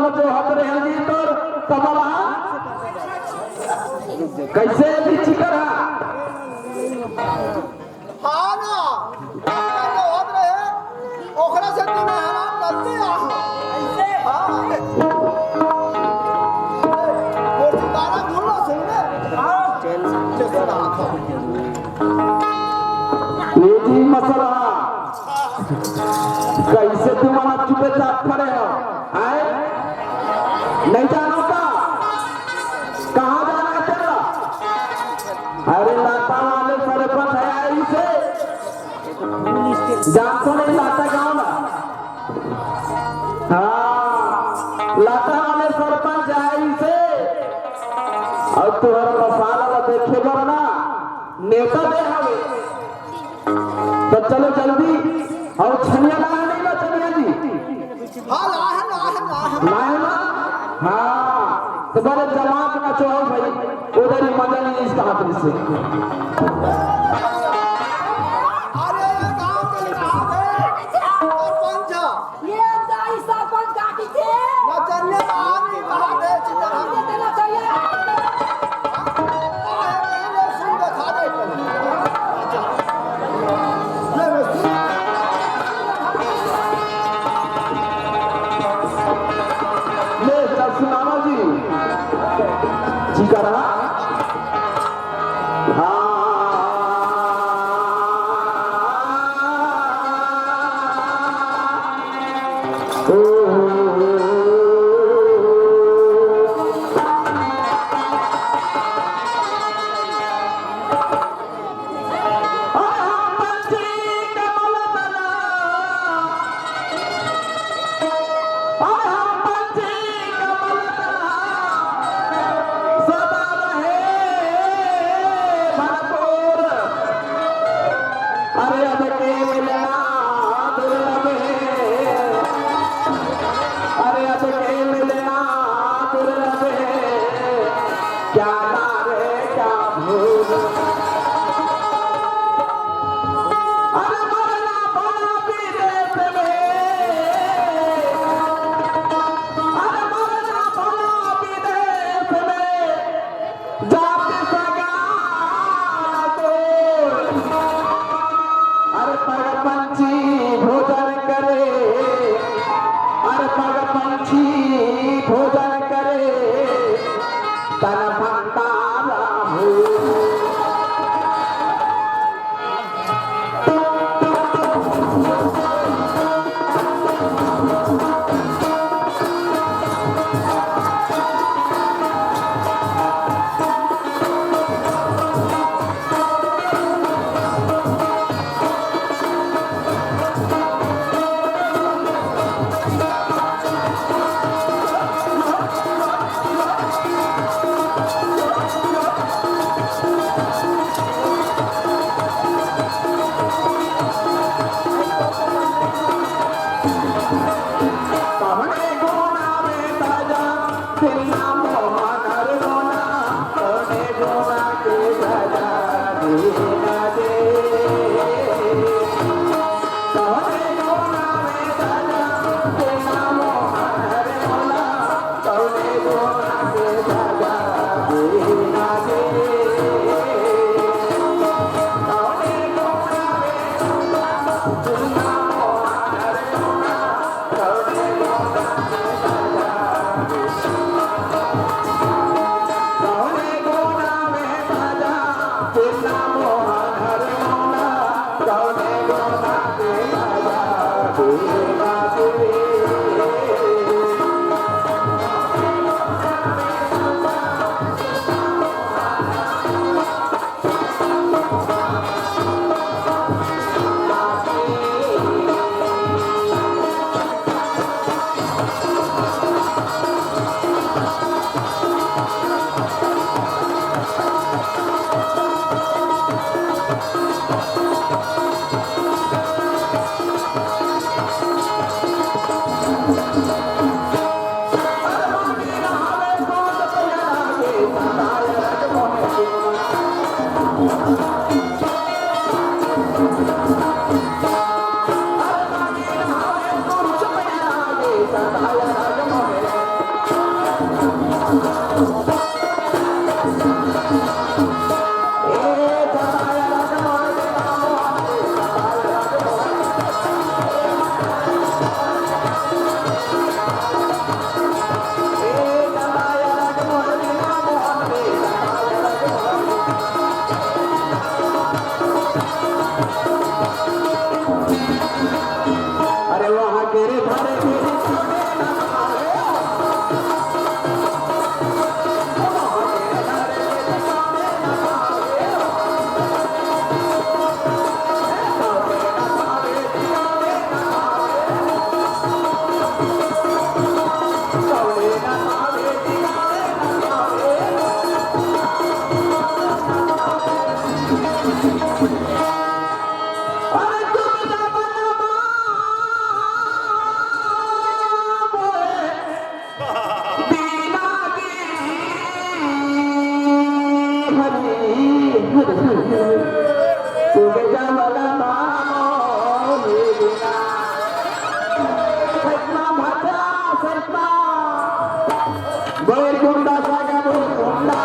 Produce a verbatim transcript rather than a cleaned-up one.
जो हत रहे जी तोर तबला, कैसे भी चिकर हा? हाँ ना, जो होत रहे, ओकरा से तू मैं हराम करते आ। हाँ। वो ठिकाना भूल ना सुन ले। हाँ। जैसे रहा था। ये जी मसला। कैसे तुमन चुपचाप खड़े हो? आए? नहीं जानो का? कहाँ जाना है तेरा? अरे लाता वाले सरपंच है, आई से। जानतो नहीं लाता गाँव ना? हाँ, लाता वाले सरपंच आई से। अउ तुहर मसाला ला देखे बर ना नेता दे हवे। तो चलो जल्दी, अउ छनिया ला नहीं ला छनिया जी। हाँ, ला है, ला है, ला है। ला है ना? हाँ, तो बड़े जमात में चलो भाई, उधर ही मजा नहीं इसका हाथ से। अरे, ये गाँव के नाम है, सरपंच। ये अब दाई सरपंच का की थे? नचनिया नाम ही कहा दे, चित्तरंजन। देते ना चाहिए। ले, चल सुनावा जी। जी करा। हाँ। ओ। अरे अब के मिलना दुर्लभ है, अरे अब के मिलना दुर्लभ है, क्या नाम है क्या भूल। अरे मरना पड़ा विदेश में, अरे मरना पड़ा विदेश में, जाति सगा न तोड़। अरे पग पंछी भोजन करे, अरे पग पंछी भोजन करे, तन भंडारा हो। बोल गुंडा सागा बोल गुंडा।